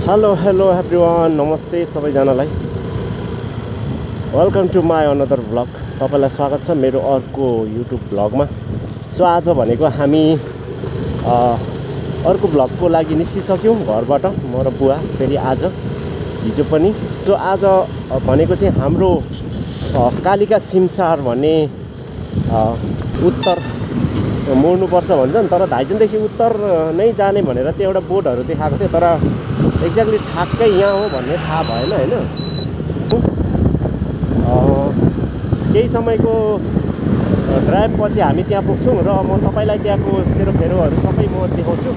Hello everyone, नमस्ते सबैजनालाई। Welcome to my another vlog. तपाईलाई स्वागत छ मेरो अर्को युट्युब भ्लगमा। सो आज भनेको हामी अर्को भ्लगको लागि निस्किसक्यौँ घरबाट, म र बुवा। फेरि आज हिजो पनि। सो आज भनेको चाहिँ हाम्रो कालिका सिमसार भन्ने उत्तर मोड्नुपर्छ भन्छन्, तर धाइजनदेखि उत्तर नै जाने भनेर त्यो एउटा बोर्डहरू देखाएको थियो, तर एक्ज्याक्टली ठ्याक्कै यहाँ हो भन्ने थाहा भएन होइन। केही समयको ड्राइभ पछि हामी त्यहाँ पुग्छौँ र म तपाईँलाई त्यहाँको सेरोफेरोहरू सबै म देखाउँछु।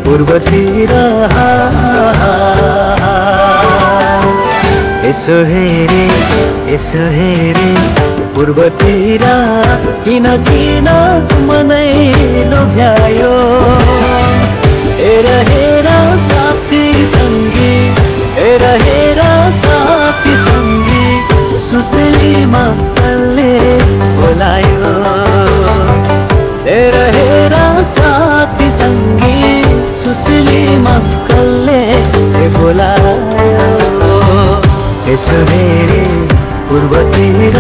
पूर्वतिर यसो हेरे पूर्वतिर किन मनै लोभ्यायो। हेर साथी सङ्गी, हेर साथी सङ्गी, सुसेलीमा कसले बोलायो। हेर साथी सङ्गी, सुसेलीमा कसले बोलायो। यसो हेरे पूर्वतिर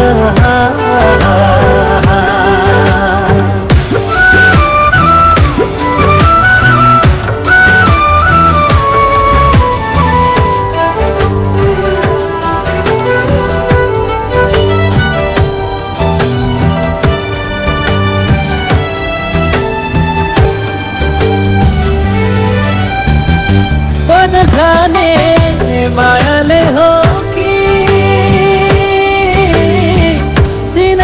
जाने मायाले हो कि दिन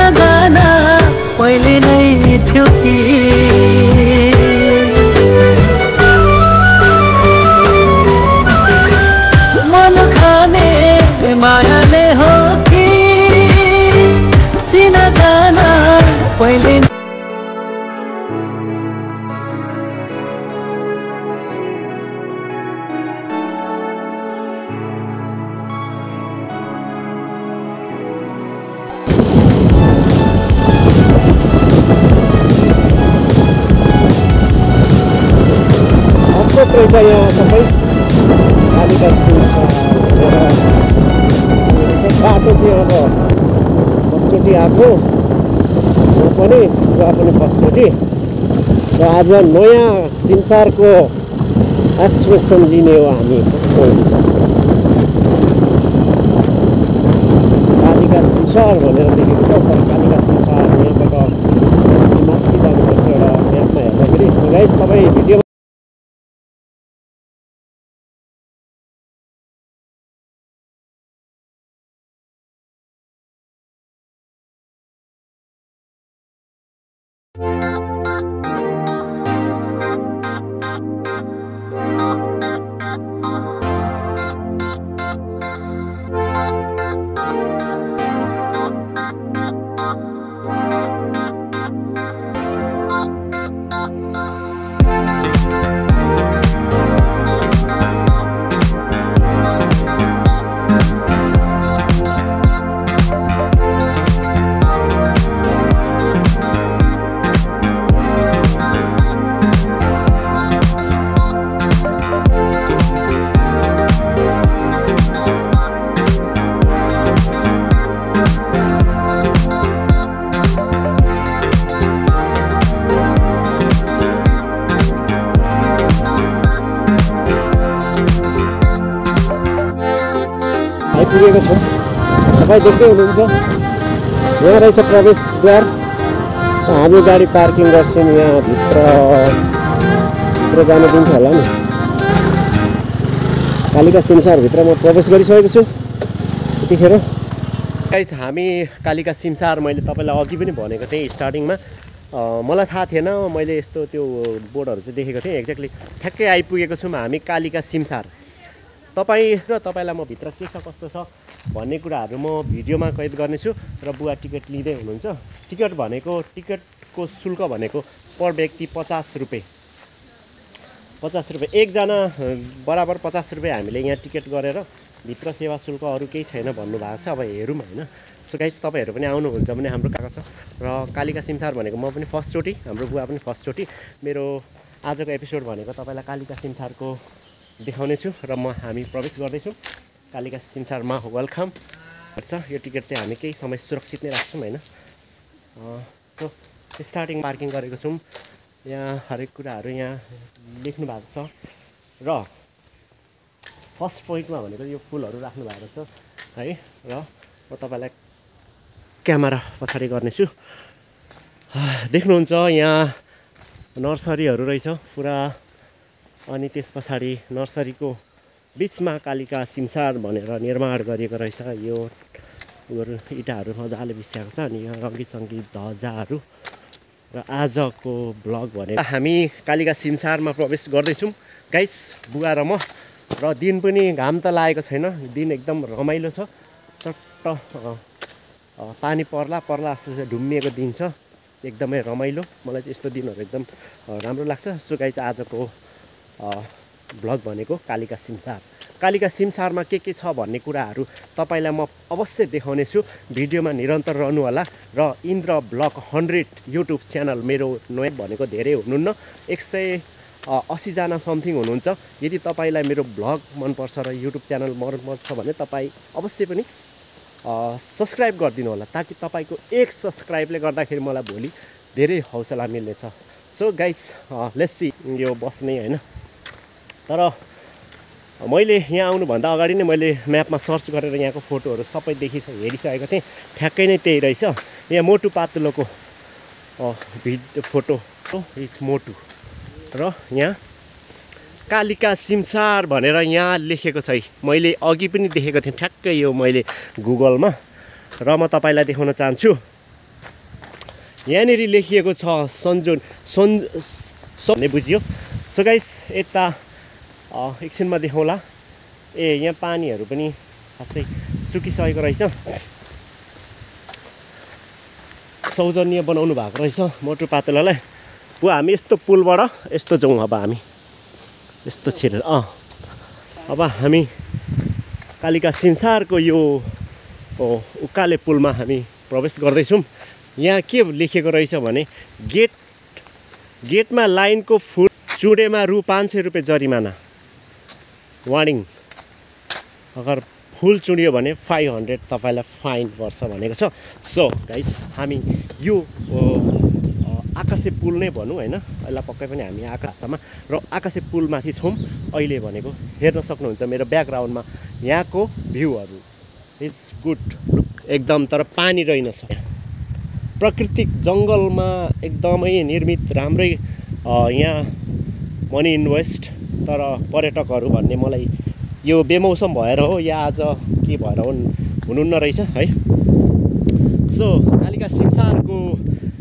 रहेछ यहाँ सबै कालिका सिमसार बाटो चाहिँ अब फर्स्टचोटि आएको म पनि बुवा पनि फर्स्टचोटि र आज नयाँ सिमसारको एक्सप्रेसन लिने हो हामी। कस्तो हुन्छ कालिका सिमसार भनेर लेखेको छ तर कालिका सिमसार यहाँबाट माथि जानुपर्छ एउटा म्यापमा हेर्दाखेरि। सो गाइस तपाईँ भिडियो आइपुगेको छौँ। तपाईँ देख्दै हुनुहुन्छ यहाँ रहेछ प्रवेशद्वार। हामी गाडी पार्किङ गर्छौँ यहाँ भित्र जान दिन्छ होला नि। कालिका सिमसारभित्र म प्रवेश गरिसकेको छु यतिखेर। गाइस हामी कालिका सिमसार मैले तपाईँलाई अघि पनि भनेको थिएँ स्टार्टिङमा। मलाई थाहा थिएन, मैले यस्तो त्यो बोर्डहरू चाहिँ देखेको थिएँ। एक्ज्याक्टली ठ्याक्कै आइपुगेको छौँ हामी कालिका सिमसार। तपाईँलाई म भित्र के छ कस्तो छ भन्ने कुराहरू म भिडियोमा कैद गर्नेछु। र बुवा टिकट लिँदै हुनुहुन्छ। टिकट टिकटको शुल्क भनेको पर व्यक्ति 50 रुपियाँ। 50 रुपियाँ एकजना बराबर 50 रुपियाँ हामीले यहाँ टिकट गरेर भित्र सेवा शुल्क अरू केही छैन भन्नुभएको छ। अब हेरौँ होइन। सो गाइस तपाईँहरू पनि आउनुहुन्छ भने हाम्रो कहाँ छ। र कालिका सिमसार भनेको म पनि फर्स्टचोटि, हाम्रो बुवा पनि फर्स्टचोटि। मेरो आजको एपिसोड भनेको तपाईँलाई कालिका सिमसारको देखाउनेछु र हामी प्रवेश गर्दैछौँ कालिका सिमसारमा। वेलकम छ। यो टिकट चाहिँ हामी केही समय सुरक्षित नै राख्छौँ होइन। सो स्टार्टिङ पार्किङ गरेको छौँ। यहाँ हरेक कुराहरू यहाँ लेख्नु भएको छ। र फर्स्ट पोइन्टमा भनेको यो फुलहरू राख्नु भएको छ है। र म तपाईँलाई क्यामेरा पछाडि गर्नेछु। देख्नुहुन्छ यहाँ नर्सरीहरू रहेछ पुरा। अनि त्यस पछाडि नर्सरीको बिचमा कालिका सिमसार भनेर निर्माण गरिएको रहेछ। यो इँटाहरू मजाले बिछ्याएको छ। अनि यहाँ रङ्गीचङ्गी ध्वजाहरू। र आजको ब्लग भनेर हामी कालिका सिमसारमा प्रवेश गर्दैछौँ गाइस, बुवा र म। र दिन पनि घाम त लागेको छैन, दिन एकदम रमाइलो छ। चट्ट पानी पर्ला जस्तो चाहिँ ढुम्मिएको दिन छ, एकदमै रमाइलो। मलाई चाहिँ यस्तो दिनहरू एकदम राम्रो लाग्छ। सो गाइस आजको ब्लग भनेको कालिका सिमसार। कालिका सिमसारमा के छ भन्ने कुराहरू तपाईँलाई म अवश्य देखाउनेछु। भिडियोमा निरन्तर रहनु होला। र इन्द्र ब्लग 100 युट्युब च्यानल मेरो नयाँ भनेको धेरै हुनुहुन्न, 180 जना समथिङ हुनुहुन्छ। यदि तपाईँलाई मेरो ब्लग मनपर्छ र युट्युब च्यानल मनपर्छ भने तपाईँ अवश्य पनि सब्सक्राइब गरिदिनु होला, ताकि तपाईँको एक सब्सक्राइबले गर्दाखेरि मलाई भोलि धेरै हौसला मिल्नेछ। सो गाइस लेट्स सी यो बस्ने होइन। तर मैले यहाँ आउनुभन्दा अगाडि नै मैले म्यापमा सर्च गरेर यहाँको फोटोहरू सबै हेरिसकेको थिएँ। ठ्याक्कै नै त्यही रहेछ। यहाँ मोटु पातुलोको फोटो इज मोटु। र यहाँ कालिका सिमसार भनेर यहाँ लेखेको छ। मैले अघि पनि देखेको थिएँ ठ्याक्कै यो मैले गुगलमा। र म तपाईँलाई देखाउन चाहन्छु। यहाँनिर लेखिएको छ भन्ने बुझियो। सो गाइस यता एकछिनमा देखाउँला। यहाँ पानीहरू पनि खासै सुकिसकेको रहेछ। सौजन्य बनाउनु भएको रहेछ मोटु पातुलोलाई। हामी यस्तो पुलबाट यस्तो जाउँ। अब हामी यस्तो छिरेर अब हामी कालिका सिमसारको यो उकाले पुलमा हामी प्रवेश गर्दैछौँ। यहाँ के लेखेको रहेछ भने गेटमा लाइनको फुट चुडेमा रु 500 रुपियाँ जरिमाना वार्निङ अगर फुल चुडियो भने 500 तपाईलाई फाइन पर्छ भनेको छ। सो गाइस हामी यो आकाशे पुल नै भनौँ हैन, अहिले पक्कै पनि हामी आकाशमा र आकाशे पुलमाथि छौँ अहिले भनेको। हेर्न सक्नुहुन्छ मेरो ब्याकग्राउन्डमा यहाँको भ्यूहरू इज गुड एकदम, तर पानी रहेनछ। प्राकृतिक जङ्गलमा एकदमै निर्मित राम्रै यहाँ मनी इन्भेस्ट, तर पर्यटकहरू भन्ने मलाई यो बेमौसम भएर हो या आज के भएर हुनुहुन्न रहेछ है। सो कालिका सिमसारको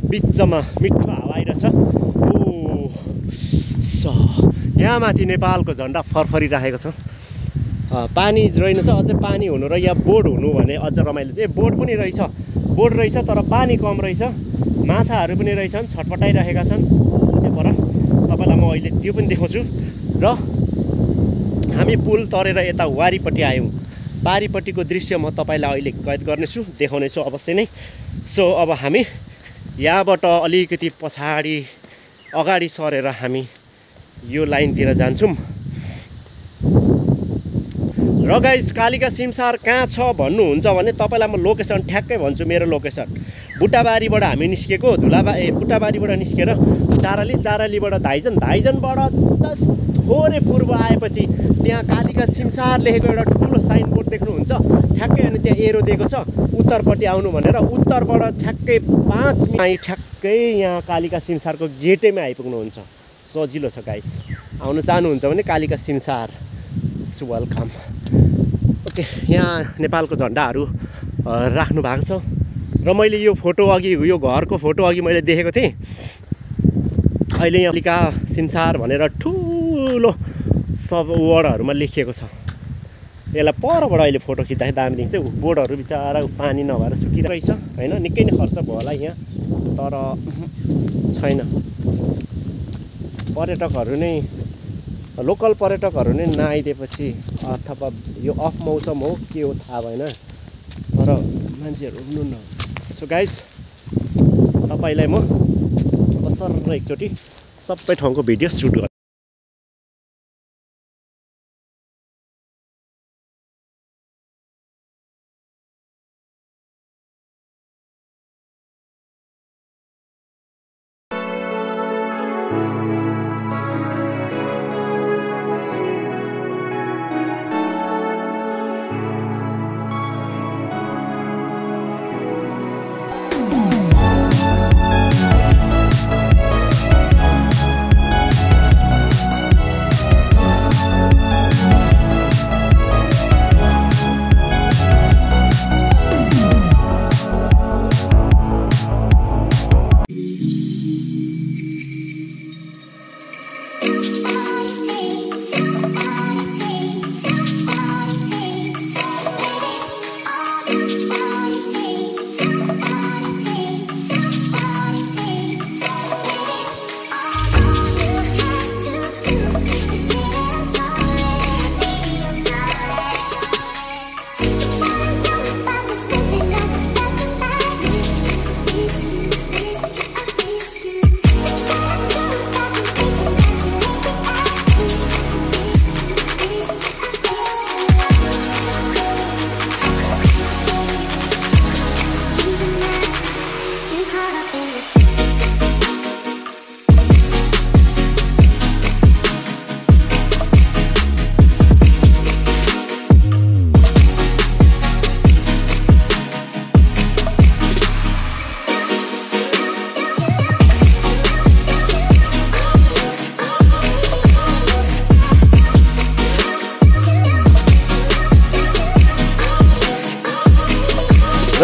बिचमा मिठो हावा आइरहेछ। यहाँ माथि नेपालको झन्डा फरफरिरहेको छ। पानी रहेनछ, अझै पानी हुनु र यहाँ बोट हुनु भने अझ रमाइलो छ। बोट पनि रहेछ, बोट रहेछ तर पानी कम रहेछ। माछाहरू पनि रहेछन्, छटपटाइरहेका छन्। त्यो पर तपाईँलाई म अहिले त्यो पनि देखाउँछु। र हामी पुल तरेर यता वारीपट्टि आयौँ। वारीपट्टिको दृश्य म तपाईँलाई अहिले कैद गर्नेछु, देखाउनेछु अवश्य नै। सो अब हामी यहाँबाट अलिकति पछाडि अगाडि सरेर हामी यो लाइनतिर जान्छौँ। र गाइस कालिका सिमसार कहाँ छ भन्नुहुन्छ भने तपाईँलाई म लोकेसन ठ्याक्कै भन्छु। मेरो लोकेसन बुट्टाबारीबाट हामी निस्केको, बुट्टाबारीबाट निस्केर चारालीबाट धाइजनबाट जस्ट थोरै पूर्व आएपछि त्यहाँ कालिका सिमसार लेखेको एउटा ठुलो साइनबोर्ड देख्नुहुन्छ ठ्याक्कै, अनि त्यहाँ एरो दिएको छ उत्तरपट्टि आउनु भनेर। उत्तरबाट ठ्याक्कै 5 मिनट ठ्याक्कै यहाँ कालिका सिमसारको गेटैमा आइपुग्नुहुन्छ। सजिलो छ गाइस, आउनु चाहनुहुन्छ भने कालिका सिमसार इट्स वेलकम। ओके, यहाँ नेपालको झन्डाहरू राख्नु भएको छ। र मैले यो फोटो अघि, यो घरको फोटो अघि मैले देखेको थिएँ। अहिले यहाँ कालिका सिमसार भनेर ठुलो सब वर्डहरूमा लेखिएको छ। यसलाई परबाट अहिले फोटो खिच्दाखेरि दामी देखिन्छ। बोर्डहरू बिचरा पानी नभएर सुकिरहेको छ होइन। निकै नै खर्च भयो होला यहाँ, तर छैन। पर्यटकहरू नै, लोकल पर्यटकहरू नै नआइदिएपछि अथवा यो अफ मौसम हो के हो थाहा भएन, तर मान्छेहरू हुनुहुन्न। सो गाइस तपाईँलाई म अब सर्र एकचोटि सबै ठाउँको भिडियो सुट गर्छु।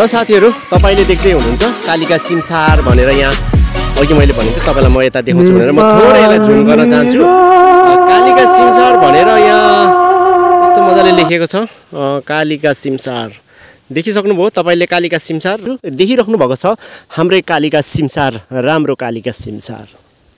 र साथीहरू तपाईले देख्दै हुनुहुन्छ कालिका सिमसार भनेर यहाँ अघि मैले भनेको थिएँ तपाईलाई म यता देखाउँछु भनेर म थोरै यसलाई जुम गर्न चाहन्छु। कालिका सिमसार भनेर यहाँ यस्तो मजाले लेखेको छ कालिका सिमसार। देखिसक्नुभयो तपाईले कालिका सिमसार देखिराख्नु भएको छ। हाम्रै कालिका सिमसार, राम्रो कालिका सिमसार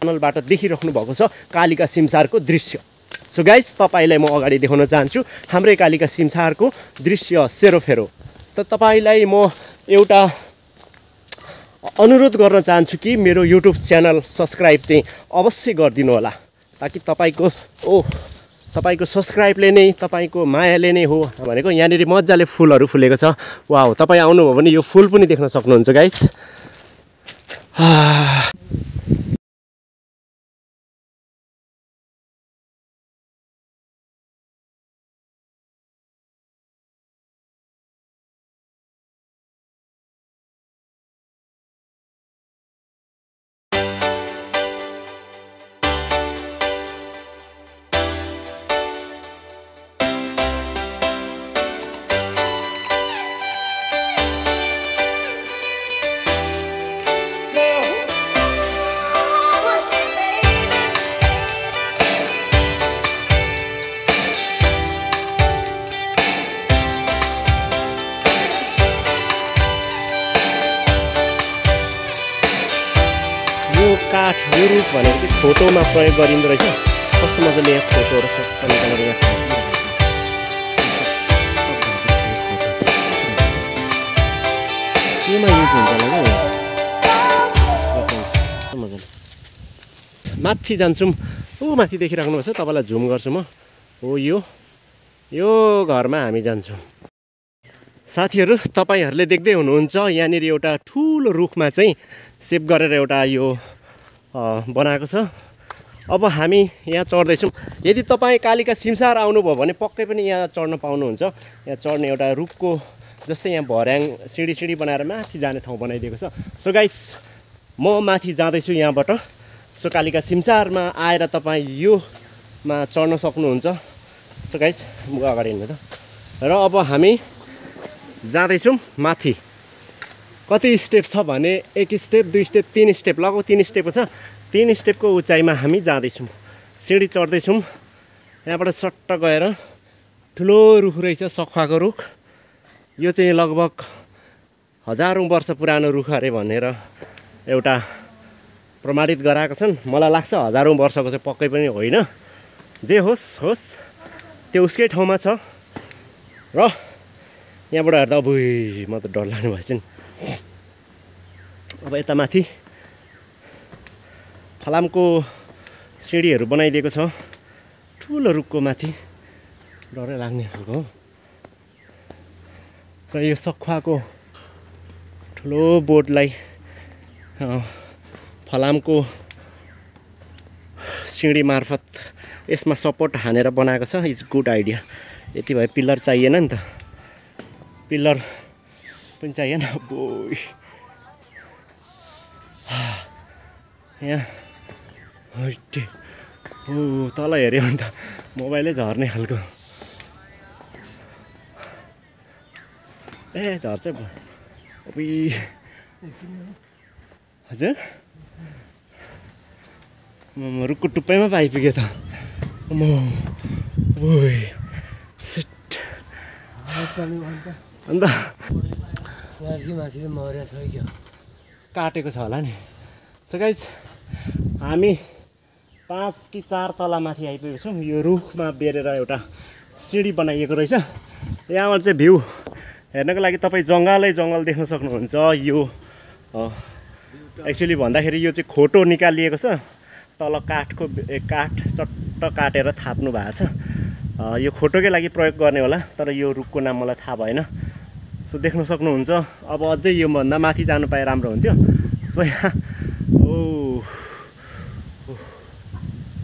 च्यानलबाट देखिराख्नु भएको छ कालिका सिमसारको दृश्य। सो गाइस तपाईलाई म अगाडि देखाउन चाहन्छु हाम्रै कालिका सिमसारको दृश्य सेरोफेरो। त तपाईलाई म एउटा अनुरोध गर्न चाहन्छु कि मेरो युट्युब च्यानल सब्स्क्राइब चाहिँ अवश्य गरिदिनु होला ताकि तपाईको सब्स्क्राइबले नै तपाईको मायाले नै हो भनेको। यहाँनिर मजाले फुलहरू फुलेको छ। वाउ, तपाईँ आउनुभयो भने यो फुल पनि देख्न सक्नुहुन्छ गाइस। काठ यो रुख भनेको चाहिँ फोटोमा प्रयोग गरिँदो रहेछ। कस्तो मजाले यहाँ फोटोहरू सब निकालेर यहाँ केमा युज हुन्छ होला क्या मजाले। माथि जान्छौँ। माथि देखिराख्नुपर्छ, तपाईँलाई झुम गर्छु म। हो यो घरमा हामी जान्छौँ। साथीहरू, तपाईँहरूले देख्दै हुनुहुन्छ यहाँनिर एउटा ठुलो रुखमा चाहिँ सेभ गरेर एउटा यो बनाएको छ। अब हामी यहाँ चढ्दैछौँ। यदि तपाईँ कालिका सिमसार आउनुभयो भने पक्कै पनि यहाँ चढ्न पाउनुहुन्छ। यहाँ चढ्ने एउटा रुखको जस्तै यहाँ भर्याङ सिँढी बनाएर माथि जाने ठाउँ बनाइदिएको छ। सो गाइस, म माथि जाँदैछु यहाँबाट। सो कालिका सिमसारमा आएर तपाईँ योमा चढ्न सक्नुहुन्छ। सो गाइस, म अगाडि हिँड्नु त। र अब हामी जाँदैछौँ माथि। कति स्टेप छ भने 1 स्टेप 2 स्टेप 3 स्टेप लगभग 3 स्टेपको छ। 3 स्टेपको उचाइमा हामी जाँदैछौँ। सिँढी चढ्दैछौँ। यहाँबाट सट्ट गएर ठुलो रुख रहेछ, सखुवाको रुख। यो चाहिँ लगभग हजारौँ वर्ष पुरानो रुख अरे भनेर एउटा प्रमाणित गराएका छन्। मलाई लाग्छ हजारौँ वर्षको चाहिँ पक्कै पनि होइन। जे होस् त्यो उसकै ठाउँमा छ। र यहाँबाट हेर्दा अबुई म त डर लाग्ने भएछ नि। अब यता माथि फलामको सिँढीहरू बनाइदिएको छ ठुलो रुखको माथि। डरै लाग्ने खालको। र यो सखुवाको ठुलो बोर्डलाई फलामको सिँढी मार्फत यसमा सपोर्ट हानेर बनाएको छ। It's good idea. यति भए पिलर चाहिएन नि त। पिलर पनि चाहिएन। बोई यहाँ तल हेऱ्यो भने त मोबाइलै झर्ने खालको। झर्छ हजुर। म रुखको टुप्पैमा पो आइपुग्यो त। अन्त काटेको छ होला नि। सो गाइस, हामी 5 कि 4 तला माथि आइपुगेको छौँ। यो रुखमा बेरेर एउटा सिँढी बनाइएको रहेछ। यहाँबाट चाहिँ भ्यू हेर्नको लागि तपाईँ जङ्गल देख्न सक्नुहुन्छ। यो एक्चुअली भन्दाखेरि यो चाहिँ खोटो निकालिएको छ। तल काठ चट्ट काटेर थाप्नु भएको छ। यो खोटोकै लागि प्रयोग गर्ने होला, तर यो रुखको नाम मलाई थाहा भएन। सो देख्न सक्नुहुन्छ। अब अझै योभन्दा माथि जानु पाए राम्रो हुन्थ्यो। सो यहाँ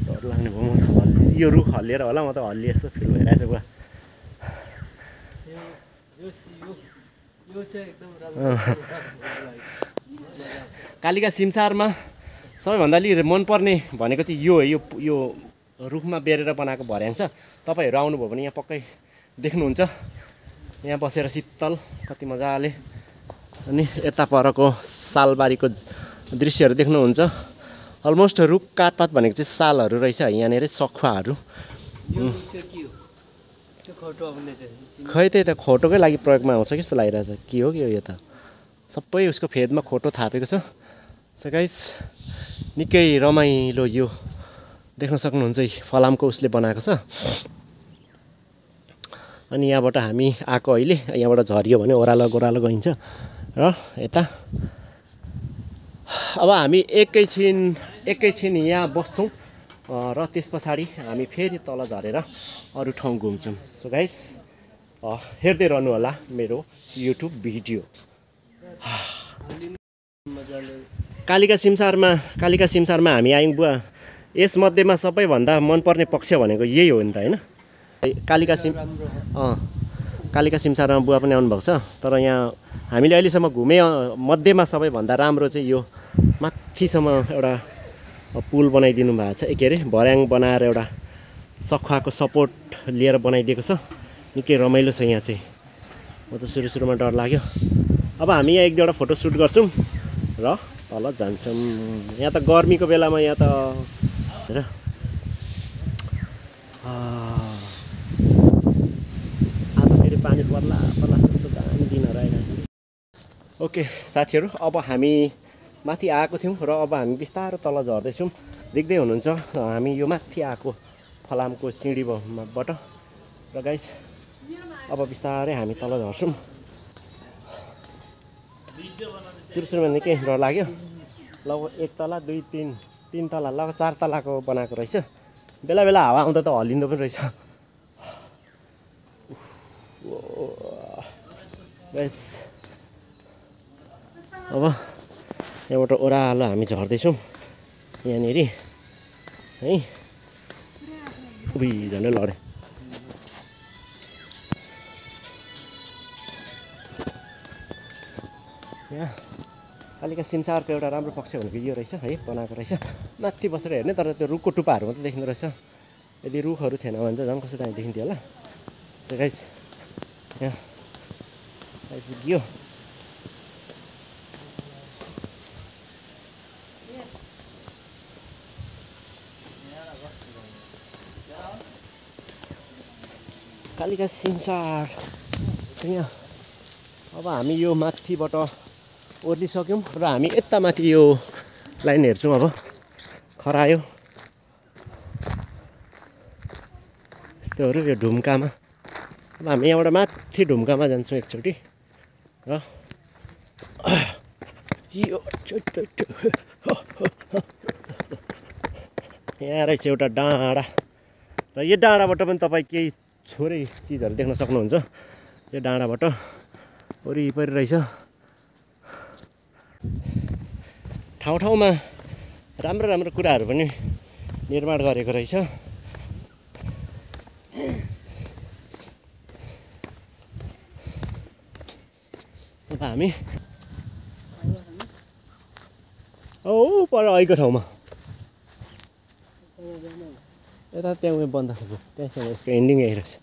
डर लाग्ने भयो म त। यो रुख हल्लिएर होला, म त हल्लिए जस्तो फिल भइरहेछ पुरा। कालिका सिमसारमा सबैभन्दा अलि मनपर्ने भनेको चाहिँ यो हो। यो रुखमा बेरेर बनाएको भर्याङ छ। तपाईँहरू आउनुभयो भने यहाँ पक्कै देख्नुहुन्छ। यहाँ बसेर शीतल कति मजाले। अनि यता परको सालबारीको दृश्यहरू देख्नुहुन्छ। अलमोस्ट रुख काठपात भनेको चाहिँ सालहरू रहेछ यहाँनिर, सखुवाहरू। खै त्यही त खोटोकै लागि प्रयोगमा आउँछ कि जस्तो लागिरहेछ। के हो कि यो त सबै उसको फेदमा खोटो थापेको छ। सो गाइस, निकै रमाइलो यो देख्न सक्नुहुन्छ। फलामको उसले बनाएको छ। अनि यहाँबाट हामी आएको अहिले। यहाँबाट झरियो भने ओह्रालो गोरालो गइन्छ। र यता अब हामी एकैछिन यहाँ बस्छौँ। र त्यस पछाडि हामी फेरि तल झरेर अरू ठाउँ घुम्छौँ। सो गाइस हेर्दै रहनु होला मेरो युट्युब भिडियो। कालिका सिमसारमा हामी आयौँ बुवा। यसमध्येमा सबैभन्दा मनपर्ने पक्ष भनेको यही हो नि त होइन? कालिका सिमसारमा बुवा पनि आउनुभएको छ। तर यहाँ हामीले अहिलेसम्म घुमे मध्येमा सबैभन्दा राम्रो चाहिँ यो माथिसम्म एउटा पुल बनाइदिनु भएको छ। के अरे भर्याङ बनाएर एउटा सखुवाको सपोर्ट लिएर बनाइदिएको छ। निकै रमाइलो छ यहाँ चाहिँ। म त सुरुमा डर लाग्यो। अब हामी यहाँ एक दुईवटा फोटो सुट गर्छौँ र तल जान्छौँ। यहाँ त गर्मीको बेलामा यहाँ त हेर आज फेरि पानी पर्ला जस्तो दामी दिनहरू आइरहेको। ओके साथीहरू, अब हामी माथि आएको थियौँ र अब हामी बिस्तारो तल झर्दैछौँ। देख्दै हुनुहुन्छ हामी यो माथि आएको फलामको सिँढीबाट। र गाइस अब बिस्तारै हामी तल झर्छौँ। सुरुमा निकै डर लाग्यो। लगभग 1 तला 2 3 तला लगभग 4 तलाको बनाएको रहेछ। बेला बेला हावा आउँदा त हल्लिँदो पनि रहेछ। गाइस अब यहाँबाट ओह्रालो हामी झर्दैछौँ यहाँनिर है। उही झन्डै लडे। यहाँ कालिका सिमसारको एउटा राम्रो पक्ष भनेको यो रहेछ है, बनाएको रहेछ। माथि बसेर हेर्ने, तर त्यो रुखको टुप्पाहरू मात्रै देखिँदो रहेछ। यदि रुखहरू थिएन भने चाहिँ झन् कस्तो दामी देखिन्थ्यो होला। सो गाइस यहाँ आइपुग्यो। कालिका सिमसार यहाँ। अब हामी यो माथिबाट ओर्लिसक्यौँ र हामी यता माथि यो लाइन हेर्छौँ। अब खरायो यस्तोहरू यो ढुम्कामा। अब हामी यहाँबाट माथि ढुम्कामा जान्छौँ एकचोटि र यो यहाँ रहेछ एउटा डाँडा। र यो डाँडाबाट पनि तपाईँ केही छोरै चिजहरू देख्न सक्नुहुन्छ। यो डाँडाबाट वरिपरि रहेछ। ठाउँमा राम्रो कुराहरू पनि निर्माण गरेको रहेछ। अब हामी पर अहिलेको ठाउँमा यता त्यहाँ उयो बन्द छ। त्यहाँसम्म यसको एन्डिङ यही रहेछ।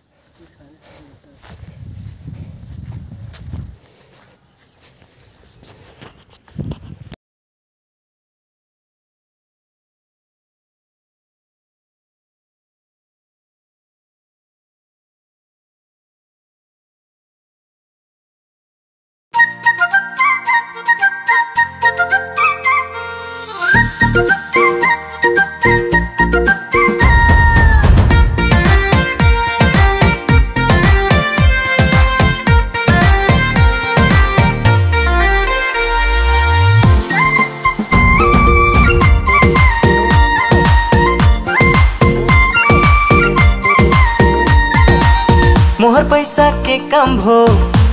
मोहर पैसा के काम भो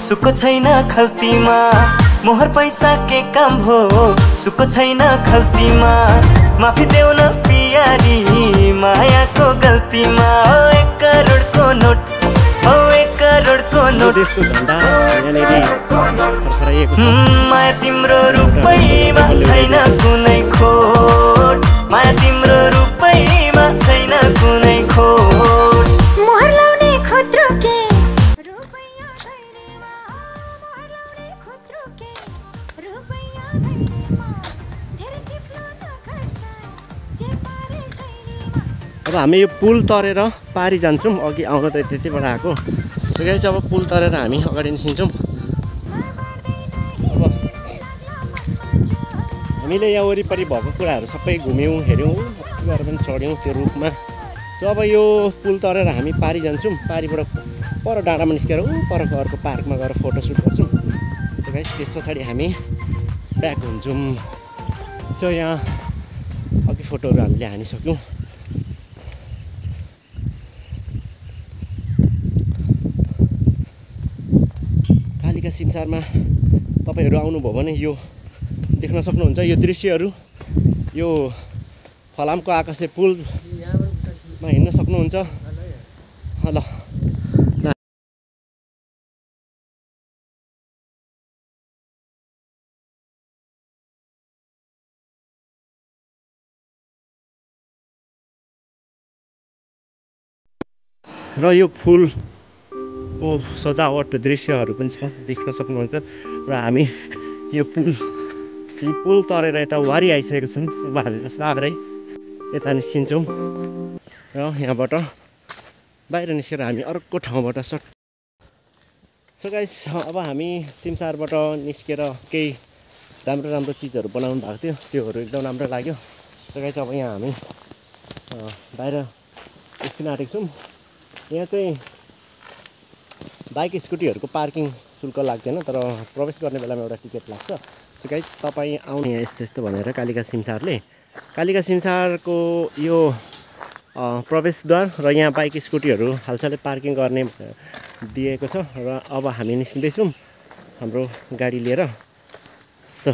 सुको छैन खल्तीमा। मोहर पैसा के काम भो सुको छैन खल्तीमा। माफी देऊ न पियारी मायाको गल्तीमा। 1 करोडको नोट 1 करोडको नोट। देशको झन्डा यहाँनिर फरफराइएको छ। माया तिम्रो रुपैमा छैन कुनै खोट। माया तिम्रो रुपैमा छैन कुनै खोट। मोहर लाउने खत्रो के अब हामी यो पुल तरेर पारी जान्छौँ। अघि आउन त त्यतिबाट आएको। सो गाइस अब पुल तरेर हामी अगाडि निस्किन्छौँ। अब हामीले यहाँ वरिपरि भएको कुराहरू सबै घुम्यौँ, हेऱ्यौँ, गएर पनि चढ्यौँ त्यो रुखमा। सो अब यो पुल तरेर हामी पारी जान्छौँ। पारीबाट पर डाँडामा निस्केर परको अर्को पार्कमा गएर फोटो सुट गर्छौँ। सो गाइस त्यस पछाडि हामी ब्याक हुन्छौँ। सो यहाँ अघि फोटोहरू हामीले हानिसक्यौँ। सिमसारमा तपाईहरु आउनुभयो भने यो देख्न सक्नुहुन्छ यो दृश्यहरू यो फलामको आकाशे पुलमा हिँड्न सक्नुहुन्छ ल र यो फुलको सजावट दृश्यहरू पनि छ देख्न सक्नुहुन्छ र हामी यो पुल तरेर यता वारी आइसकेको छौँ अब हामी सागरै यता निस्किन्छौँ र यहाँबाट बाहिर निस्केर हामी अर्को ठाउँबाट सो गाइस अब हामी सिमसारबाट निस्केर केही राम्रो चिजहरू बनाउनु भएको थियो त्योहरू एकदम राम्रो लाग्यो सो गाइस अब यहाँ हामी बाहिर निस्किन आँटेको छौँ यहाँ चाहिँ बाइक स्कुटीहरूको पार्किङ शुल्क लाग्दैन तर प्रवेश गर्ने बेलामा एउटा टिकट लाग्छ सो गाइस तपाईँ आउनु यहाँ यस्तो भनेर कालिका सिमसारको यो प्रवेशद्वार र यहाँ बाइक स्कुटीहरू हालसालै पार्किङ गर्ने दिएको छ र अब हामी निस्किँदैछौँ हाम्रो गाडी लिएर सो